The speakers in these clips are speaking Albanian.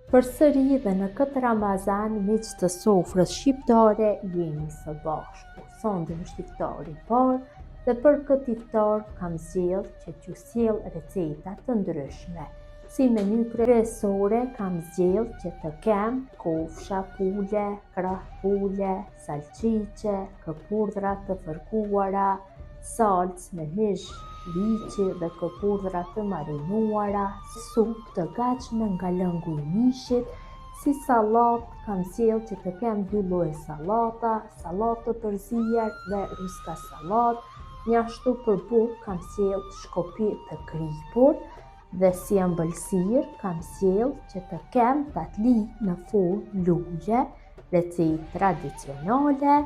Përsëri dhe në këtë Ramazan miq të sofrës shqiptare jemi së bashku. Sonte është iftari i parë dhe për këtë iftar kam zgjedh që t'ju sjell receta të ndryshme. Si meny kryesore kam zgjedh që të kem kofsha pule, krah pule, salçiçe, kërpurdhra të fërkuara, salcë me mish viçi dhe kërpurdhra të marinuara, supë të gatshme nga lëngu i mishit, si sallatë kam zgjedh që të kem dy lloje sallata, sallatë të përzier dhe ruska sallatë, njashtu për bukë kam sjellë shkopi të kripur dhe si ëmbëlsirë kam sjellë që të kem tatli në formë lule, Recetë tradicionale,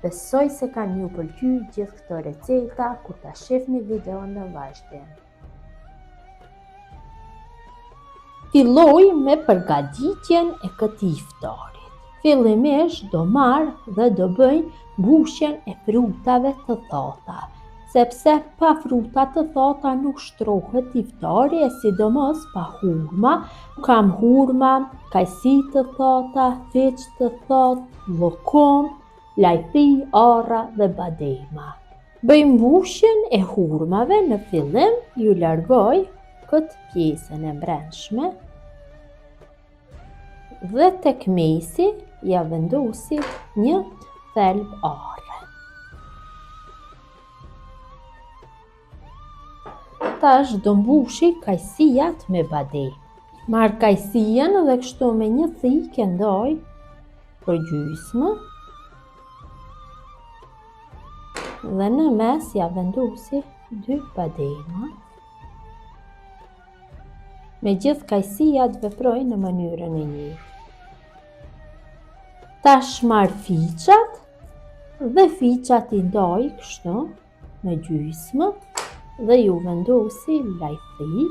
besoj se kanë me ju pëlqy gjithë këto receta kur ta shifni videon në vazhdim. Filloj me përgatitjen e këtij iftarit. Fillimisht do marr dhe do bëj mbushjen e frutave të thata. Sepse pa fruta të thata nuk shtrohet iftari e sidomos pa hurma, kam hurma, kajsi të thata, fiq të thatë, llokum, lajthi, arra dhe badema. Bëj mbushjen e hurmave në fillim, ju largoj këtë pjesën e mbrendshme dhe tek mesi ja vendosi një thelb arre. Tash do mbushi kajsijat me badem. Marr kajsijën dhe kështu me një thikë e ndaj për gjysmë. Dhe në mes ja vendosi dy badema. Me gjithë kajsijat veproj në mënyrën e njëjtë. Tash marr fiqat dhe fiqat i ndaj kështu në gjysmë dhe ju vendosi lajthi.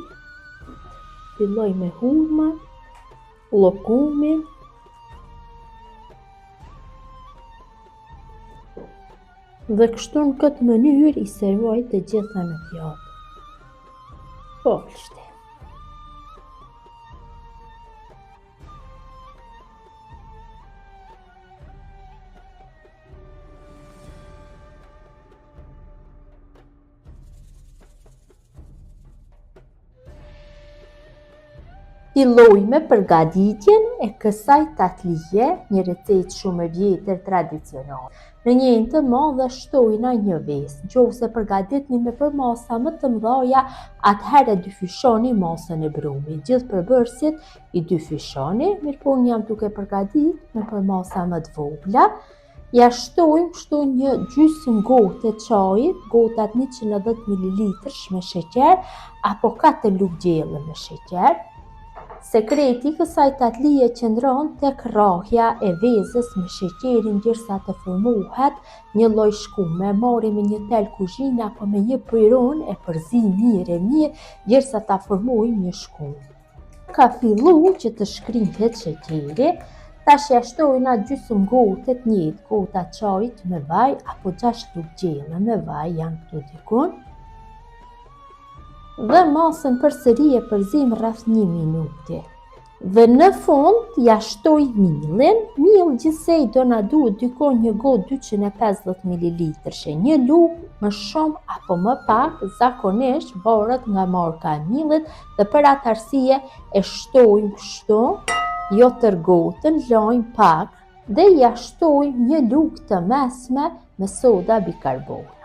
Filloj me hurmat, llokumin, Dhe kështu në këtë mënyrë i servoj të gjitha në pjatë. Po, shte. Filloj me përgatitjen e kësaj tatlije, një recetë shumë e vjetër tradicionale. Në një enë të madhe shtojna një vezë. Në qoftë se përgatitni me përmasa më të mëdhaja, atëherë dyfishoni masën e brumit. Gjithë përbërësit i dyfishoni, mirëpo unë jam duke përgatit me përmasa më të vogla. Ja shtojmë kështu një gjysmë gote çajit, gotat 110 ml me sheqer, apo 4 lugë gjelle me sheqer. Sekreti i kësaj tatlije qëndron tek rrahja e vezës me sheqerin gjersa të formohet një lloj shkume. Marrim me një tel kuzhine apo me një pirun e përzijmë mirë e mirë gjersa ta formojmë një shkumë. Ka fillu që të shkrihet sheqeri, tash ja shtojna gjysmë gote të njëjtë gota çajit me vaj apo 6 lugë gjelle me vaj janë këtu dikun. Dhe masën përsëri e përzijmë rreth një minuti. Dhe në fund ja shtoj millin, mill gjithsej do na duhet dikun një gotë 250 ml, një lugë më shumë apo më pak, zakonisht varet nga marka e millit dhe për atë arsye e shtojmë kështu, jo tërë gotën, lajmë pak dhe ja shtojmë një lugë të mesme me soda bikarbona.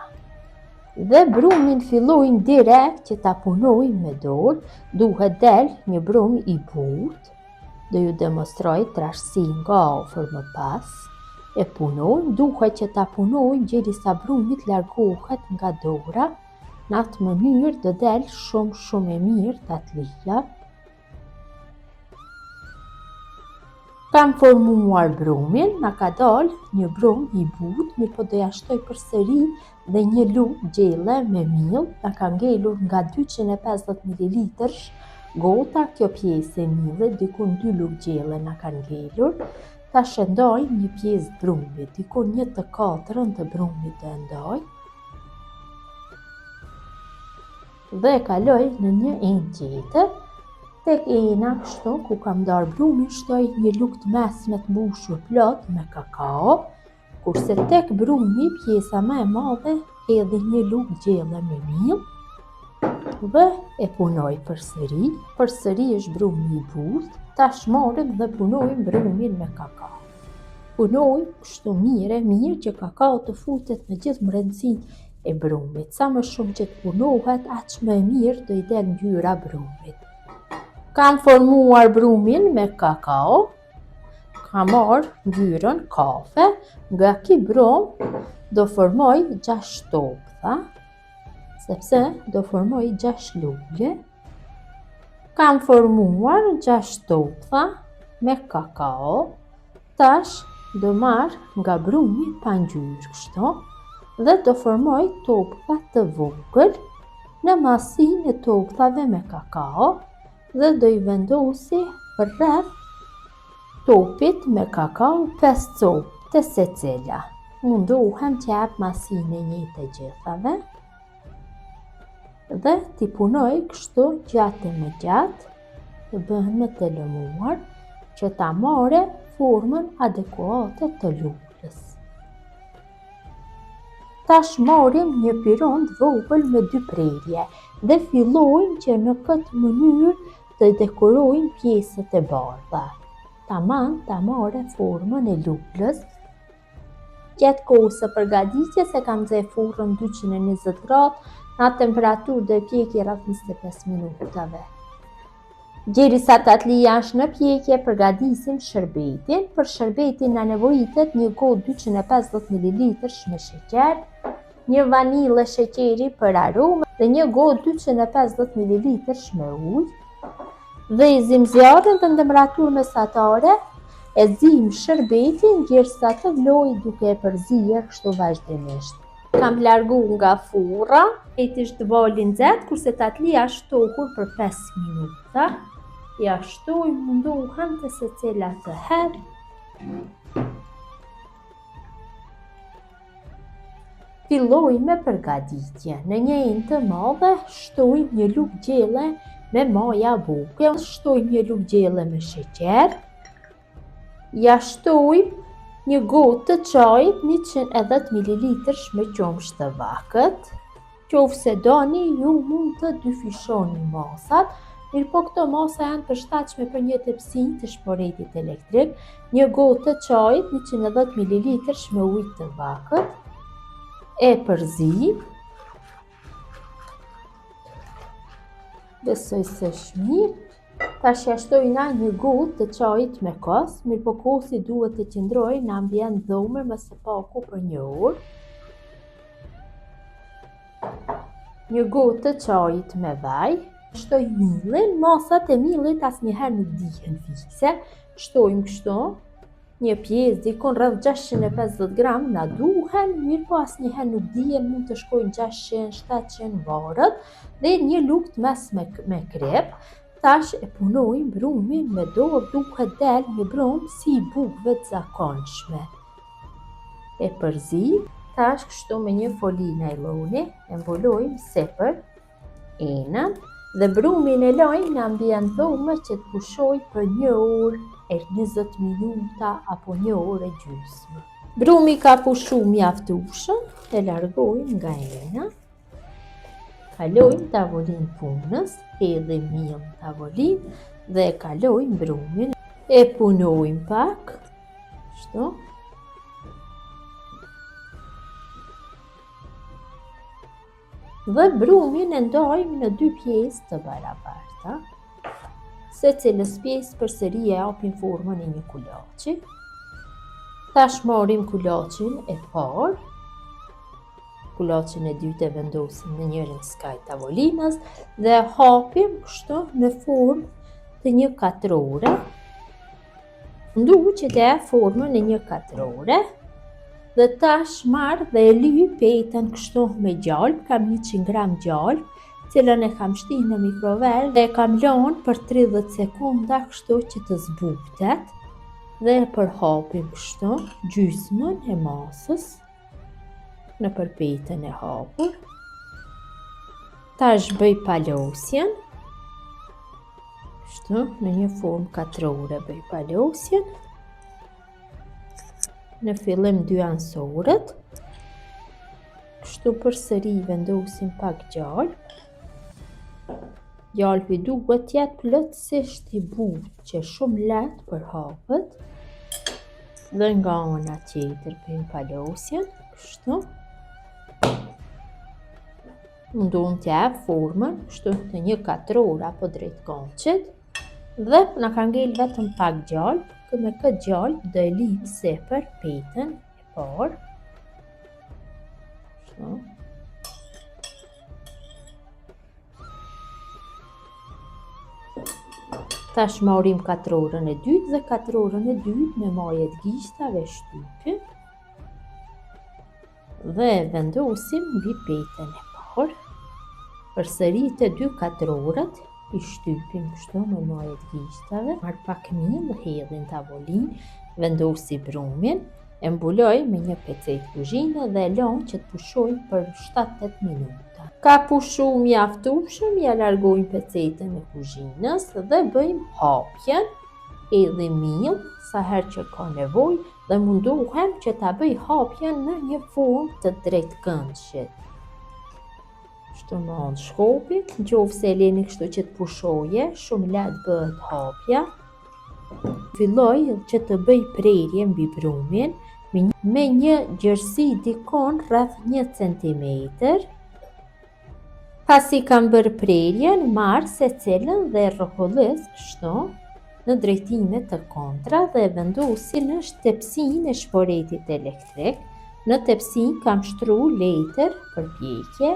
Dhe brumin fillojmë direkt që ta punojmë me dorë, duhet del një brum i butë, do ju demonstroj trashësinë nga afër më pas, e punojmë, duhet që ta punojmë gjerisa brumi t'largohet nga dora, në atë mënyrë do del shumë shumë e mirë tatlija. Kam formuar brumin, na ka dalë një brum i butë, mirëpo do ja shtoj përsëri dhe një lugë gjelle me mill, na ka ngelur nga 250 ml gota kjo pjesë e millit, dikun 2 lugë gjelle na ka ngelur. Tash e ndaj një pjesë brumit, dikun një të katrën të brumit do e ndaj. Dhe e kaloj në një enë tjetër. Tek ena kështu ku kam ndarë brumin shtoj një lugë të mesme të mbushur plot me kakao, kurse tek brumi pjesa më e madhe hedhi një lugë gjelle me miell dhe e punoj përsëri, përsëri është brumi i butë, tash marrim dhe punojmë brumin me kakao. Punoj kështu mirë e mirë që kakao të futet në gjithë mbrendësinë e brumit. Sa më shumë që të punohet, aq më e mirë do i del ngjyra brumit. Kam formuar brumin me kakao, kam marrë ngjyrën kafe, nga ky brum do formoj 6 toptha, sepse do formoj 6 lule. Kam formuar 6 toptha me kakao, tash do marr nga brumi pa ngjyrë kështu dhe do formoj toptha të vogël në masinë e topthave me kakao dhe do i vendosi përreth topit me kakao 5 copë te secila. Mundohem t'ia jap masinë e njëjtë të gjithave. Dhe t'i punoj kështu gjatë e më gjatë, të bëhen më të lëmuar, që ta marrë formën adekuate të lulës. Tash marrim një pirun të vogël me dy prerje dhe fillojmë që në këtë mënyrë të dekorojmë pjesët e bardha. Taman ta marrë formën e lulës, Gjatë kohës së përgatitjes e kam nxehë furrën 220 gradë, në atë temperaturë do e pjeki rreth 25 minutave. Gjerisa tatlija është në pjekje, përgatisim shërbetin. Për shërbetin na nevojitet një gotë 250 ml me sheqer, një vanille sheqeri për aromë dhe një gotë 250 ml me ujë. Ndezim zjarrin dhe në temperaturë mesatare e zijmë shërbetin gjersa të vlojë duke e përzier kështu vazhdimisht. Kam largu nga furra, e është valë i nxehtë, kurse tatlija është ftohur për 5 minuta. Ja shtoj, mundohem te secila të hedh. Fillojmë me përgatitje. Në një enë të madhe shtojmë një lugë gjelle me maja buke, shtojmë një lugë gjelle me sheqer, ja shtojmë një gotë të çajit 110 ml me qumësht të vakët. Qoftë se doni, ju mund të dyfishoni masat, mirëpo këto masa janë përshtatshme për një tepsi të shporetit elektrik, një gotë të çajit 110 ml me ujë të vakët, e përzijmë, besoj se është mirë, Tash ja shtojna një gotë të çajit me kos, mirëpo kosi duhet të qëndrojë në ambient dhome më së paku për një orë. Një gotë të çajit me vaj, shtoj millin, masat e millit asnjëherë nuk dihen fikse, shtojmë kështu, një pjesë dikun rreth 650 gram na duhen, mirëpo asnjëherë nuk dihen, mund të shkojnë 600, 700 varet, dhe një lugë të mesme me kripë, tash e punojmë brumin me dorë duhet del një brum si i bukëve të zakonshme. E përzijmë, tash kështu me një foli najloni, e mbulojmë sipër enën dhe brumin e lojmë në ambient dhome që të pushojë për një orë e 20 minuta apo një orë e gjysmë. Brumi ka pushu mjaftueshëm, e largojmë nga ena. Kalojmë tavolinë punës, hedhim miell në tavolinë dhe e kalojmë brumin. E punojmë pak, kështu. Dhe brumin e ndajmë në dy pjesë të barabarta. Secilës pjesë përsëri e japim formën e një kulaçi. Tash marrim kulaçin e parë. Kulaçin e dytë e vendosim në njërin skaj tavolinës dhe hapim kështu në formë të një katrore. Ndu që të e formën e një katrore dhe tash marr dhe e lyj petën kështu me gjalpë, kam 100 gram gjalpë, cilën e kam shti në mikrovalë dhe e kam lënë për 30 sekunda kështu që të zbutet dhe e përhapim kështu gjysmën e masës nëpër petën e hapur. Tash bëj palosjen. Kështu, në një formë katrore bëj palosjen. Në fillim dy anësorët. Kështu përsëri vendosim pak gjalpë. Gjalpi duhet të jetë plotësisht i butë, që shumë lehtë përhapet. Dhe nga ana tjetër bëjmë palosjen, kështu. Mundohem t'ia jap formën, kështu të një katror apo drejtkëndshit, dhe na ka ngel vetëm pak gjalpë, kë me këtë gjalpë do e lijmë sipër petën e parë. Kështu. Tash marrim katroren e dytë dhe katroren e dytë me maje të gishtave shtypim. Dhe e vendosim mbi petën e parë. Përsëri të dy katrorët i shtypim kështu me maje të gishtave. Marr pak miell, hedhi në tavolinë, vendosi brumin, e mbuloj me një pecetë kuzhine dhe e lëmë që të pushojë për 7-8 minuta. Ka pushu mjaftueshëm, ja largojmë pecetën e kuzhinës dhe bëjmë hapjen. Hedhim miell sa herë që ka nevojë dhe mundohem që ta bëj hapjen në një formë të drejtkëndshit. Kështu me anë shkopit, në qoftë se e leni kështu që të pushoje, shumë lehtë bëhet hapja. Filloj që të bëj prerje mbi brumin, me një gjerësi dikun rreth 1 cm. Pasi kam bërë prerjen, marr secilën dhe e rrokullis kështu në drejtime të kontra dhe e vendosi në tepsinë e shporetit elektrik. Në tepsi kam shtru letër për pjekje,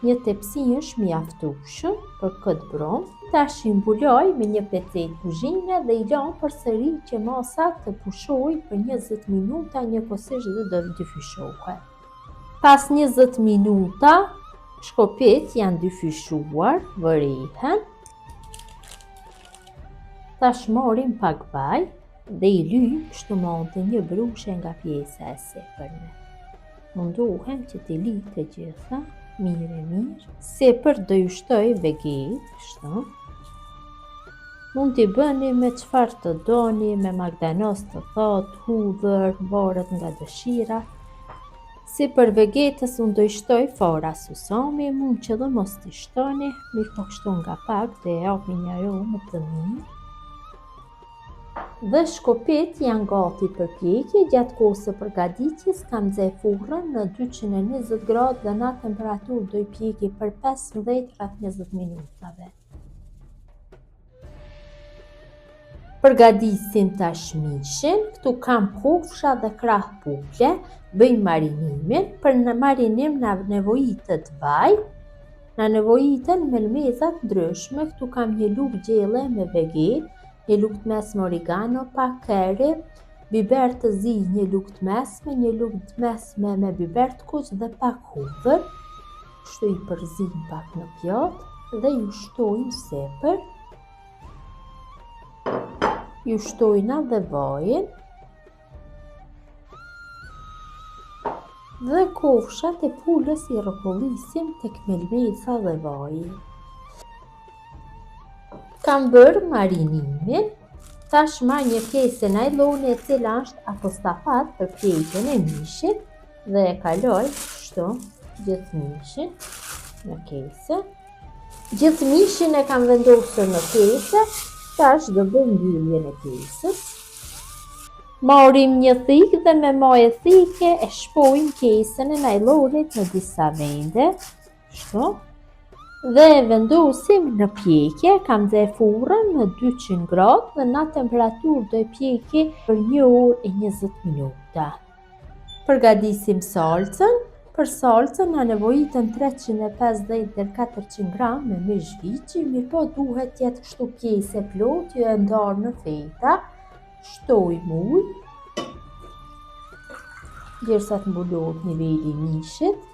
një tepsi është mjaftueshëm për këtë brumë. Tash i mbuloj me një pecetë kuzhine dhe i lë përsëri që masa të pushojë për 20 minuta njëkohësisht dhe do dyfishohet. Pas 20 minuta, shkopit janë dyfishuar, vërihen. Tash marrim pak vaj dhe i lyjmë kështu me anë të një brushe nga pjesa e sipërme. Mundohem që t'i lyj të gjitha, mirë e mirë. Sipër do ju shtoj vegetë, kështu. Mund t'i bëni me çfarë të doni, me majdanoz të thatë, hudhër, varet nga dëshira. Sipër vegetës unë do i shtoj fara susami, mund që dhe mos t'i shtoni, mirëpo kështu nga pak do e japi një aromë të mirë. Dhe shkopit janë gati për pjekje, gjatë kohës së përgatitjes kam nxe furrën në 220 gradë dhe në temperaturë do i pjeki për 15 rreth 20 minutave. Përgatisim tash mishin, këtu kam kofsha dhe krah pule, bëjmë marinimin, për në marinim na nevojitet vaj, na nevojiten mëlmeza të ndryshme, këtu kam një lugë gjelle me vegetë, një lugë të mesme origano, pak keri, biber të zi një lugë të mesme, një lugë të mesme me biber të kuq dhe pak hudhër, Kështu i përzijmë pak në pjatë dhe ju shtojmë sipër. Ju shtojna dhe vajin. Dhe kofshat e pulës i rrokullisim tek mëlmesa dhe vaji. Kam bërë marinimin, tash marr një qese najloni e cila është apostafat për pjekjen e mishit, Dhe e kaloj kështu gjithë mishin në kese. Gjithë mishin e kam vendosur në kese, tash do bëj mbylljen e kesës. Marrim një thikë dhe me maje thike e shpojmë kesën e najlonit në disa vende, kështu. Dhe e vendosim në pjekje, kam nxe furrën në 200 gradë dhe në temperaturë do e pjeki për 1 orë e 20 minuta. Përgatisim salcën. Për salcën na nevojiten 350 deri 400 gram me mish viçi, mirëpo duhet të jetë kështu pjesë e plotë, jo e ndarë në feta. Shtojmë ujë gjersa të mbulohet niveli i mishit.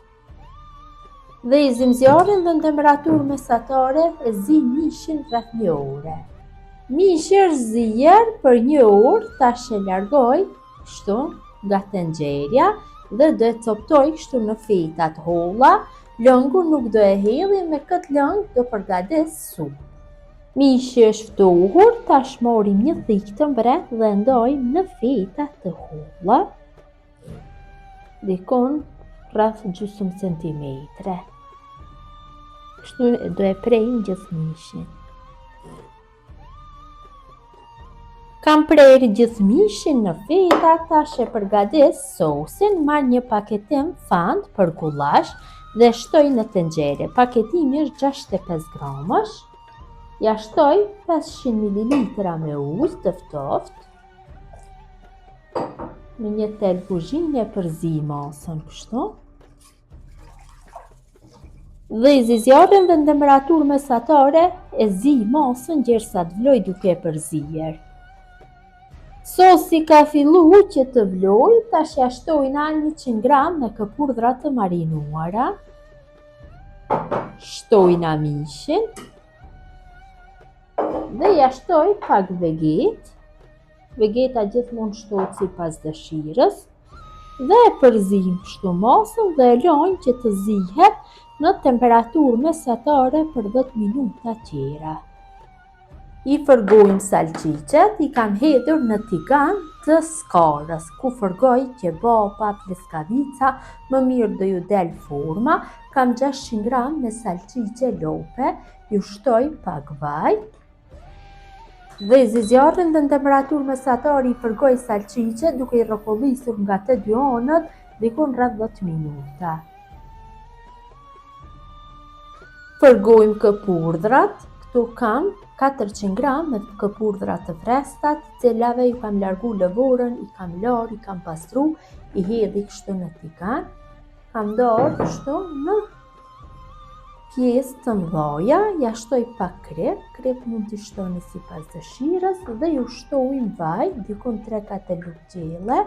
Ndezim zjarrin dhe në temperaturë mesatare e zijmë mishin rreth një ore. Mishi është zier për një orë, tash e largoj kështu nga tenxherja dhe do e coptoj kështu në feta të holla. Lëngun nuk do e hedhi, me këtë lëng do përgatis supë. Mishi është ftohur, tash morim një thikë të mprehtë dhe ndajmë në feta të holla, dikun rreth gjysëm centimetre. Kështu do e prejmë gjithë mishin. Kam prerë gjithë mishin në feta, tash e përgadis sosin, marr një paketim fant për gullash dhe shtoj në tenxhere. Paketimi është 65 gramësh. Ja shtoj 500 ml me ujë të ftohtë. Me një tel kuzhine përzij masën kështu. Ndezi zjarrin dhe në temperaturë mesatare e zij masën gjersa të vloj duke e përzier. Sosi ka fillu që të vloj, tash ja shtojna 100 gram me këpurdhra të marinuara. Shtojna mishin dhe ja shtoj pak vegetë. Vegeta gjithmonë shtohet sipas dëshirës dhe e përzijmë kështu masën dhe e lojmë që të zihet në temperaturë mesatare për 10 minuta tjera. I fërgojmë salçiçet, i kam hedhur në tigan të skarës, ku fërgoj qebapa, pleskavica, më mirë do ju del forma, kam 600 gram me salçiçe lope, ju shtoj pak vaj, Ndezi zjarrin dhe në temperaturë mesatare i fërgoj salçiçet duke i rrokullisur nga të dy anët dikun rreth 10 minuta. Fërgojmë këpurdhrat, këtu kam 400 gram me këpurdhra të freskëta, të cilave ju kam largu lëvorën, i kam larë, i kam pastru, i hedhi kështu në tigan, kam ndarë kështu në Pjesë të mdhaja, ja shtoj pak krip, krip mund t'i shtoni sipas dëshirës dhe ju shtojmë vaj, dikun 3-4 lugë gjelle.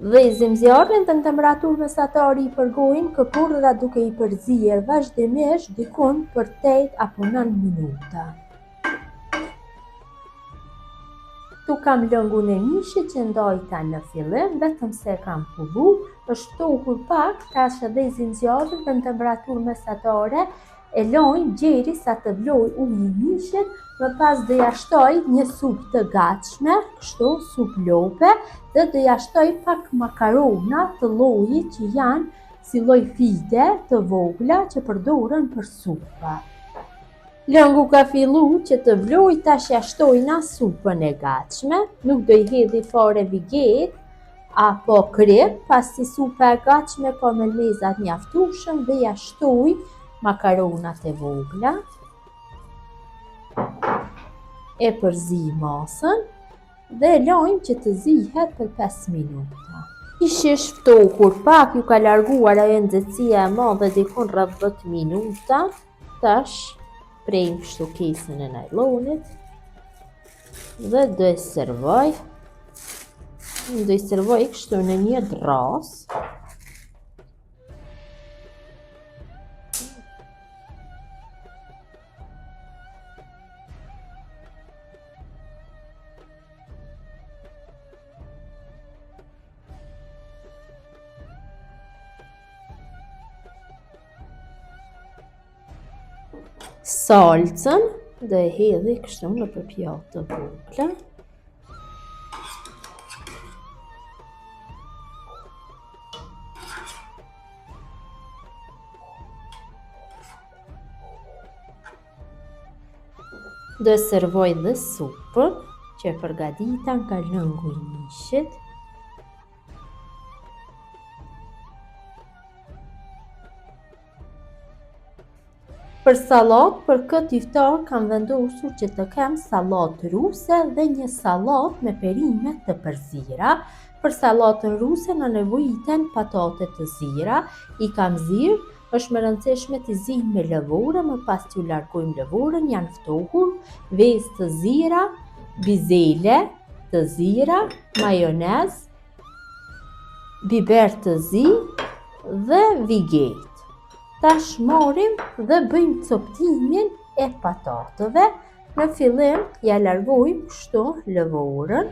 Ndezim zjarrin dhe në temperaturë mesatare i fërgojmë këpurdhrat duke i përzier vazhdimisht dikun për 8 apo 9 minuta. Ktu kam lëngun e mishit që ndajta në fillim, vetëm se e kam kullu, është ftohur pak, tash e ndezim zjarrin dhe në temperaturë mesatare e lojmë gjeri sa të vloj uji i mishit, më pas do ja shtoj një supë të gatshme, kështu supë lope, dhe do ja shtoj pak makarona të llojit që janë si lloj fide të vogla që përdoren për supa. Lëngu ka fillu që të vloj tash ja shtojna supën e gatshme, nuk do i hedhi fare viget apo krip, pasi supa e gatshme ka mëlmezat mjaftushëm dhe ja shtoj makaronat e vogla. E përzi masën dhe e lojmë që të zihet për 5 minuta. Mishi është ftohur pak, ju ka larguar ajo nxehtësia e madhe dikun rreth 10 minuta. Tash prejmë kështu kesën e najlonit dhe do e servoj do e servoj kështu në një dërrasë Salcën do e hedhi kështu nëpër pjatë të vogla. Do e servoj dhe supën që e përgatita nga lëngu i mishit. Për sallatë, për këtë iftar kam vendosur që të kem sallatë ruse dhe një sallatë me perime të përzira. Për sallatën ruse na nevojiten patate të zira, i kam zirë, është me rëndësishme t'i zijmë me lëvore, më pas t'ju largojmë lëvorën, janë ftohur, vezë të zira, bizele të zira, majonez, biber të zi dhe viget. Tash morim dhe bëjmë coptimin e patatëve. Në fillim ja largojmë kështu lëvorën.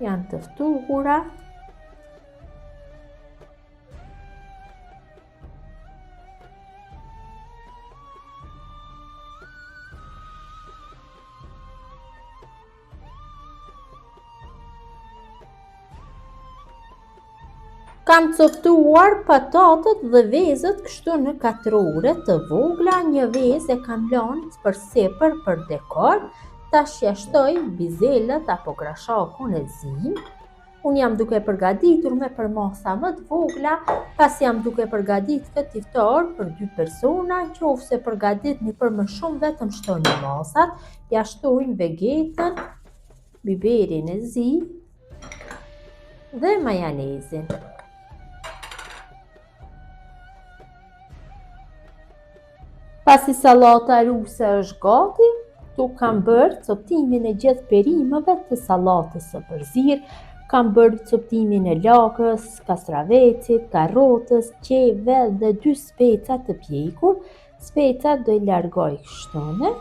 Janë të ftohura. Kam coptuar patatet dhe vezët kështu në katrore të vogla, një vezë e kam lanë përsipër për dekor, tash ja shtoj bizelet apo grashakun e zi. Unë jam duke përgatitur me përmasa më të vogla, pasi jam duke përgatit këtë iftar për dy persona, qoftë se përgatitni për më shumë vetëm shtoni masat, ja shtojmë vegetën, biberin e zi, dhe majonezin. Pasi sallata ruse është gati, këtu kam bërë coptimin e gjithë perimeve të sallatës së përzirë, kam bërë coptimin e lakrës, kastravecit, karotës, qeve dhe dy speca të pjekur. Specat do i largoj kështu ne.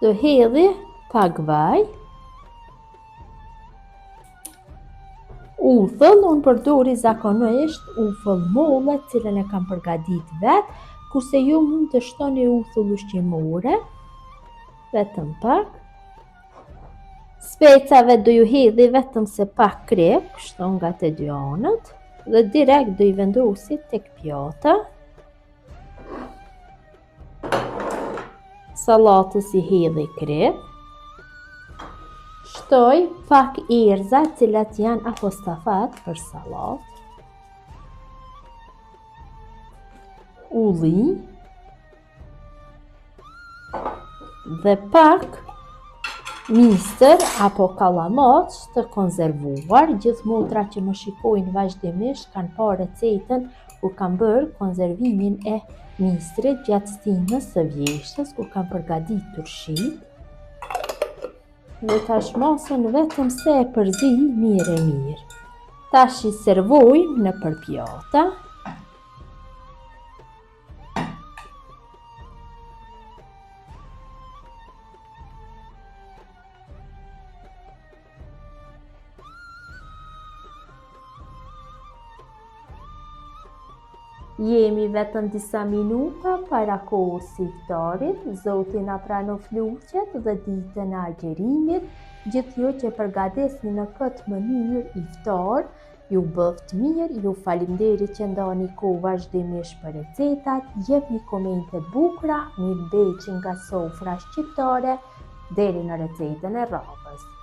Do hedhi pak vaj. Uthull, unë përdori zakonisht uthull molle, cilën e kam përgadit vetë, kurse ju mund të shtoni uthull ushqimore, vetëm pak. Specave do ju hedhi vetëm se pak kripë, kështu nga të dy anët, dhe direkt do i vendosi tek pjata. Sallatës i hedhi kripë. Shtoj pak erëza, cilat janë apostafat për sallatë. Ulli. Dhe pak misër apo kallamoq të konzervuar, gjithë motrat që më shikojnë vazhdimisht kanë pa recetën kur kam bërë konzervimin e misrit gjatë stinës së vjeshtës, kur kam përgatit turshitë. Dhe tash masën vetëm se e përzi mirë e mirë. Tash i servojmë nëpër pjata. Jemi vetëm disa minuta para kohës së iftarit, Zoti na pranoftë lutjet dhe ditën e agjërimit, gjithë ju që përgatisni në këtë mënyrë iftar, Ju bëftë mirë, ju faleminderit që ndani kohë vazhdimisht për recetat, jepni komente të bukura, mirëmbetshi nga sofra shqiptare deri në recetën e radhës.